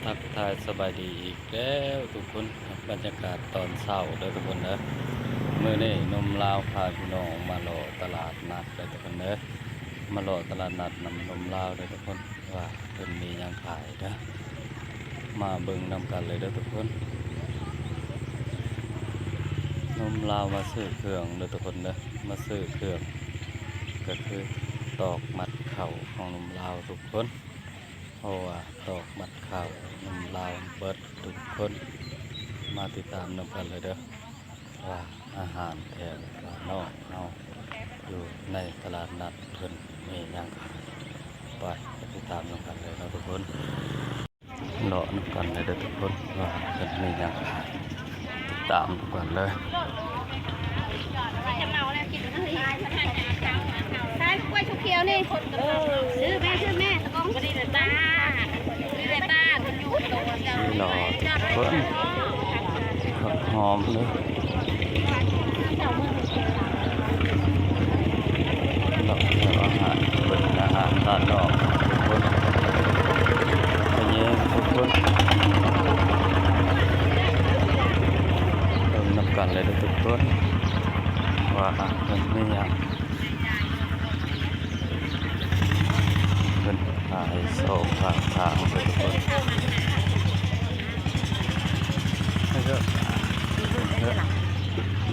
ທັກທາຍສະບາຍດີອີກແລ້ວທຸກຄົນ, ກັບບັນຍາກາດຕອນເຊົ້າເດີທຸກຄົນເດີ. ມື້ນີ້ໜຸ່ມລາວພາພີ່ນ້ອງມາເລາະຕະຫຼາດນັດເດີທຸກຄົນເດີ, ມາເລາະຕະຫຼາດນັດນຳໜຸ່ມລາວເດີທຸກຄົນ ວ່າເພິ່ນມີຫຍັງຂາຍເດີ. ມາເບິ່ງນຳກັນເລີຍເດີທຸກຄົນ. ໜຸ່ມລາວມາຊື້ເຄື່ອງເດີທຸກຄົນເດີ, ມາຊື້ເຄື່ອງ ກໍຄືຕອກມັດເຂົ້າຂອງໜຸ່ມລາວທຸກຄົນ. ເພາະວ່າຕອກມັດເຂົ້າໜຸ່ມລາວເບິດທຸກຄົນ. ມາຕິດຕາມນຳກັນເລີຍເດີ ວ່າອາຫານແຖວບ້ານນອກເຮົາ ຢູ່ໃນຕະຫຼາດນັດເພິ່ນມີຫຍັງຂາຍ. ໄປ ໄປຕິດຕາມນຳກັນເລີຍເນາະທຸກຄົນ, ເລາະນຳກັນເລີຍເດີທຸກຄົນ ວ່າເພິ່ນມີຫຍັງຂາຍ. ຕາມນຳກັນເລີຍ. ໃສ່ກ້ວຍຂຽວໆນີ້ ຊື້ແມ່ ຊື້ແມ່ ຕະກອງ ບໍ່ໄດ້ແຕ່ຕາ ບໍ່ໄດ້ແຕ່ຕາ ມັນຢູ່ໂຕເຈົ້າ ເລາະທຸກຄົນ ຜັກຫອມເດີ. ດອກແຖວອາຫານ ເບິ່ງອາຫານຕານອກທຸກຄົນ ໄປແຍງທຸກຄົນ ເບິ່ງນຳກັນເລີຍເດີທຸກຄົນ ວ່າເພິ່ນມີຫຍັງ ເພິ່ນຂາຍສອງຂ້າງທາງເດີທຸກຄົນ.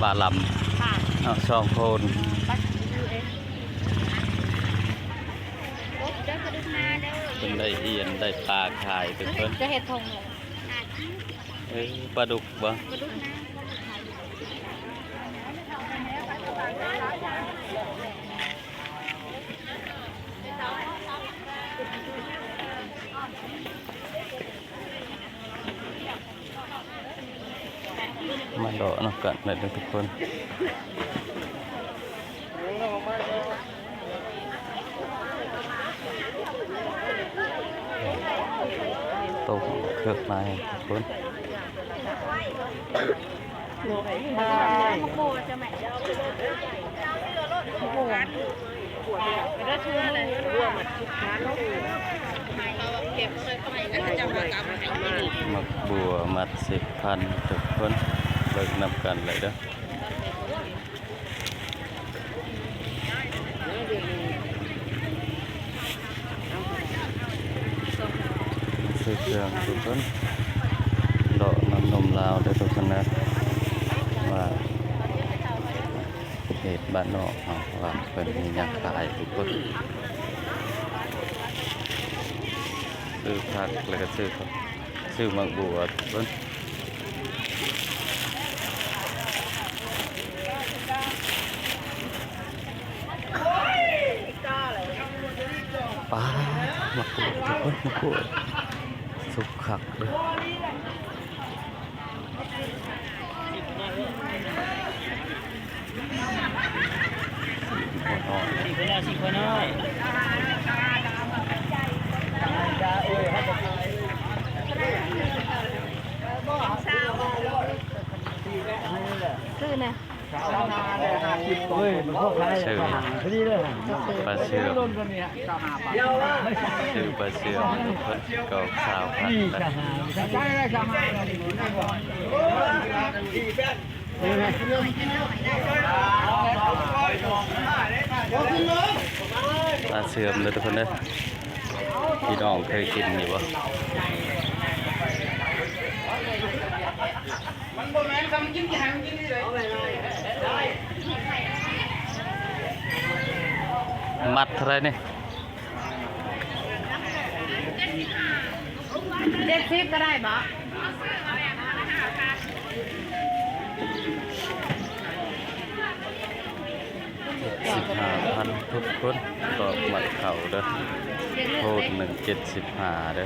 ບາລຳ ເນາະ ສອງຄົນ ເພິ່ນໄດ້ອຽນໄດ້ປາຂາຍທຸກຄົນ ຈະເຮັດຖົງ ເອີ ປາດຸກບໍ່? ມາເລາະນຳກັນໄດ້ເດີທຸກຄົນ. ຕົ້ມເຄື່ອງໃນທຸກຄົນ. ໝາກບົວ ໝາກບົວ ໝາກບົວ ໝາກບົວມັດສິບພັນທຸກຄົນ ເບິ່ງນຳກັນເລີຍເດີ. ຊື້ເຄື່ອງທຸກຄົນ ເລາະນຳໜຸ່ມລາວເດີທຸກຄົນເດີ ວ່າເຂດບ້ານນອກເຮົາວ່າເພິ່ນມີຫຍັງຂາຍທຸກຄົນ. ຊື້ຜັກ ແລ້ວກໍຊື້ ຊື້ໝາກບົວເບິ່ງ. ປາດ ໝາກກວດທຸກຄົນ ໝາກກວດສຸກຄັກເດີ. ສີ່ຄົນນ້ອຍ ສີ່ຄົນນ້ອຍ ສີ່ຄົນນ້ອຍ ຊື້ແນ່ ຊື້ປາເຊື່ອມ ຊື້ປາເຊື່ອມ ເພິ່ນກໍຊາວພັນ. ປາເຊື່ອມເດີທຸກຄົນເດີ ພີ່ນ້ອງເຄີຍກິນຢູ່ບໍ່? ມັນບໍ່ແມ່ນຄຳກິນທີ່ຫັນກິນທີ່ໃດ ມັດເທົ່າໃດນີ້? ເຈັດສິບກໍໄດ້ບໍ່? ເຈັດສິບຫ້າພັນທຸກຄົນ ຕອກມັດເຂົ້າເດີ ໂພດໜຶ່ງເຈັດສິບຫ້າເດີ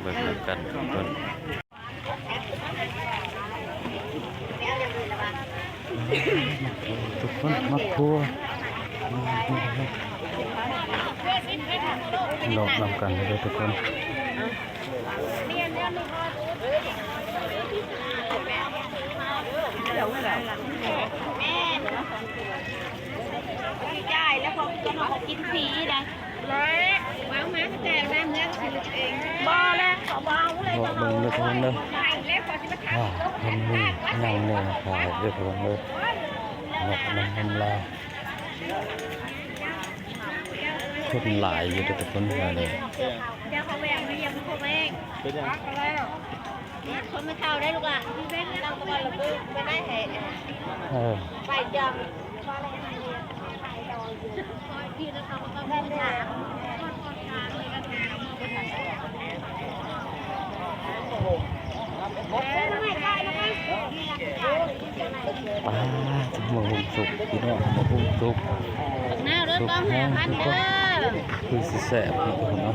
ເບິ່ງນຳກັນທຸກຄົນ. ທຸກຄົນ ໝາກຖົ່ວ ເລາະນຳກັນເດີທຸກຄົນ. ຈ່າຍແລ້ວ ພວກເຈົ້າມາກິນຟຣີໄດ໋. ບໍ່ແລ້ວ ເວົ້າມາແຕ່ແລ້ວ ເມືອຊິເຮັດເອງ. ບໍ່ແລ້ວ. ເບິ່ງເດີທຸກຄົນເດີ ວ່າເພິ່ນມີຫຍັງແດ່ຂາຍເດີທຸກຄົນເດີ ເນາະ ນຳເພິ່ນລາວ ຄົນຫຼາຍຢູ່ເດີທຸກຄົນ ມື້ນີ້ ເປັນຫຍັງ? ຄົນມັນເຖົ້າໄດ້ລູກຫຼານ ນັ່ງຕະວັນລະເບີໄປໄດ້ໃຫ້ ເອີ ໄປຈຳ ປາດ ໝາກຫຸ່ງສຸກ ພີ່ນ້ອງ ໝາກຫຸ່ງສຸກ ໜາວເດີ ຕ້ອງຫ້າພັນເດີ ຄືຊິແຊບເນາະ ເນາະ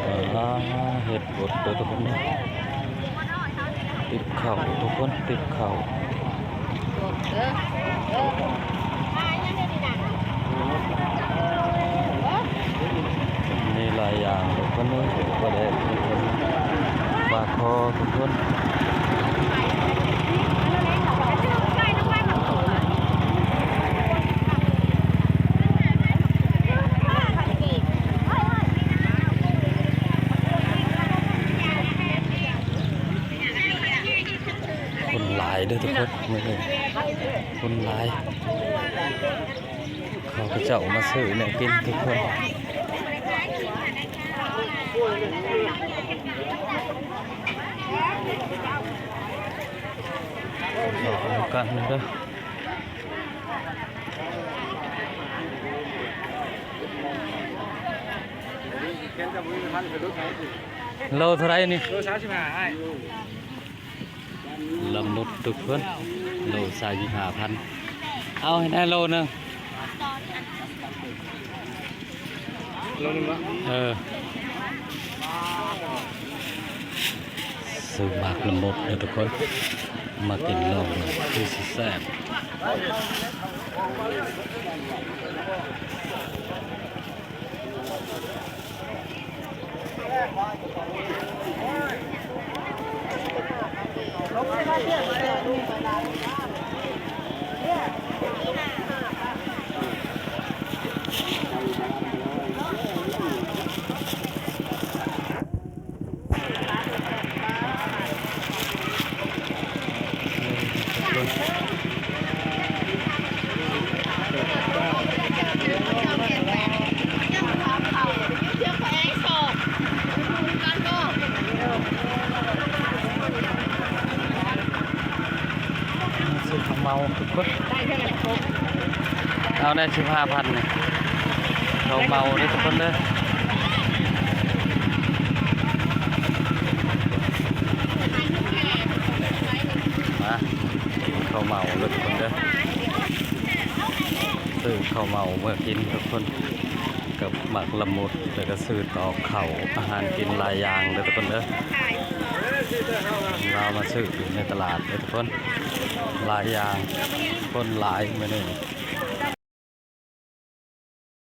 ເອີ ເຮັດບົດເດີທຸກຄົນເນາະ ຕິບເຂົ້າທຸກຄົນ ຕິບເຂົ້າ ມີຫຼາຍຢ່າງທຸກຄົນເອີຍ ປາແດກທຸກຄົນ ປາຄໍທຸກຄົນ. ຄົນຫຼາຍເດີທຸກຄົນ ມື້ນີ້ຄົນຫຼາຍ ເຂົາເຈົ້າມາຊື້ແນວກິນທຸກຄົນ ເຂົ້ານຳກັນເດີ. ໂລເທົ່າໃດນີ້? ໂລສາມສິບຫ້າ ອ້າຍ. ລະມຸດທຸກຄົນ ໂລສາມສິບຫ້າພັນ ເອົາໃຫ້ແດ່ໂລໜຶ່ງ. ໂລໜຶ່ງເນາະ ເອີ ຊື້ໝາກລະມຸດເດີທຸກຄົນ ມາກິນລອງເບິ່ງຄືຊິແຊບ. ຊື້ເຂົ້າເມົາທຸກຄົນ ເອົາແດ່ ສິບຫ້າພັນນີ້ ເຂົ້າເມົາເດີທຸກຄົນເດີ ມາ ເຂົ້າເມົາເດີທຸກຄົນເດີ ຊື້ເຂົ້າເມົາເມືອກິນທຸກຄົນ ກັບໝາກລະມຸດ ແລ້ວກໍຊື້ຕໍ່ເຂົ້າ ອາຫານກິນຫຼາຍຢ່າງເດີທຸກຄົນເດີ ລາວມາຊື້ຢູ່ໃນຕະຫຼາດເດີທຸກຄົນ ຫຼາຍຢ່າງ ຄົນຫຼາຍມື້ນີ້.